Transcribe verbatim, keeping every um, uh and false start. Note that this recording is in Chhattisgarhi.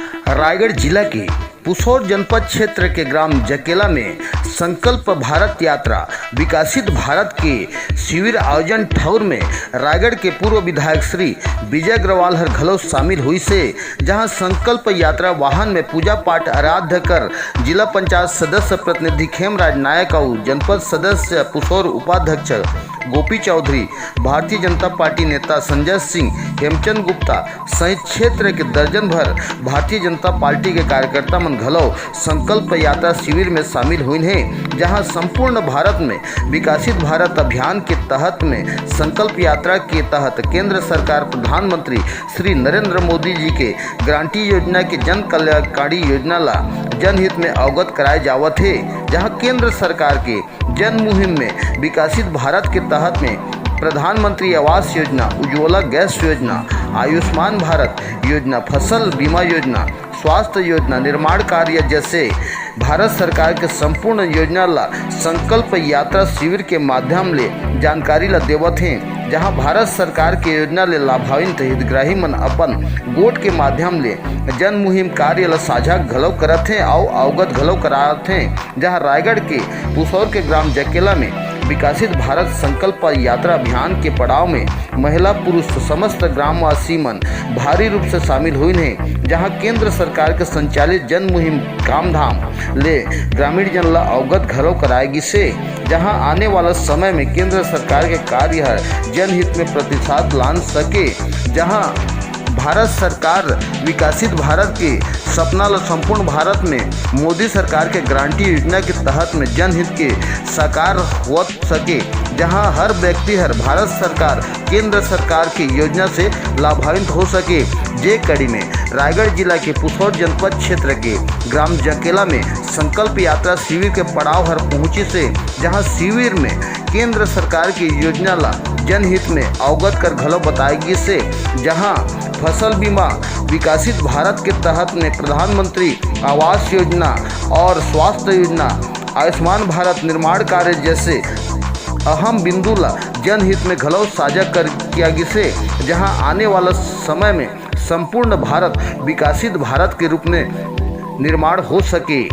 रायगढ़ जिला के पुसौर जनपद क्षेत्र के ग्राम जकेला में संकल्प भारत यात्रा विकसित भारत के शिविर आयोजन ठौर में रायगढ़ के पूर्व विधायक श्री विजय अग्रवाल हर घलो शामिल हुई से, जहां संकल्प यात्रा वाहन में पूजा पाठ आराध्य कर जिला पंचायत सदस्य प्रतिनिधि खेमराज नायक अउ जनपद सदस्य पुसौर उपाध्यक्ष गोपी चौधरी, भारतीय जनता पार्टी नेता संजय सिंह, हेमचंद गुप्ता सहित क्षेत्र के दर्जन भर भारतीय जनता पार्टी के कार्यकर्ता मन घलो संकल्प यात्रा शिविर में शामिल हुइन हे, जहां संपूर्ण भारत में विकसित भारत अभियान के तहत में संकल्प यात्रा के तहत केंद्र सरकार प्रधानमंत्री श्री नरेंद्र मोदी जी के गारंटी योजना के जन कल्याणकारी योजना ला जनहित में अवगत कराए जावत हे, जहां केंद्र सरकार के जन मुहिम में विकसित भारत के तहत में प्रधानमंत्री आवास योजना, उज्ज्वला गैस योजना, आयुष्मान भारत योजना, फसल बीमा योजना, स्वास्थ्य योजना, निर्माण कार्य जैसे भारत सरकार के संपूर्ण योजना ला संकल्प यात्रा शिविर के माध्यम ले जानकारी ला देवत हे, जहां भारत सरकार के योजना ले लाभान्वित हितग्राही मन अपन गोठ के माध्यम ले जन मुहिम कार्य ला साझा घलो करत हे अउ अवगत घलो करात हे। जहां रायगढ़ के पुसौर के ग्राम जकेला में विकसित भारत संकल्प यात्रा अभियान के पड़ाव में महिला पुरुष समस्त ग्रामवासी मन भारी रूप से शामिल हुइन हे, जहां केंद्र सरकार के संचालित जन मुहिम कामधाम ले ग्रामीण जन ला अवगत घलो कराए गिसे, जहां आने वाला समय में केंद्र सरकार के कार्य हर जनहित में प्रतिसाद लान सके, जहां भारत सरकार विकसित भारत के सपना ल संपूर्ण भारत में मोदी सरकार के गारंटी योजना के तहत में जनहित के साकार होत सके, जहां हर व्यक्ति हर भारत सरकार केंद्र सरकार के योजना से लाभान्वित हो सके। जे कड़ी में रायगढ़ जिला के पुसौर जनपद क्षेत्र के ग्राम जकेला में संकल्प यात्रा शिविर के पड़ाव हर पहुंचिस हे, जहां शिविर में केंद्र सरकार के योजना ला जनहित में अवगत कर घलो बताए गिस हे, जहां फसल बीमा, विकसित भारत के तहत में प्रधानमंत्री आवास योजना और स्वास्थ्य योजना, आयुष्मान भारत निर्माण कार्य जैसे अहम बिंदु ला जनहित में घलो साझा कर किया गिस हे, जहां आने वाला समय में संपूर्ण भारत विकसित भारत के रूप में निर्माण हो सके।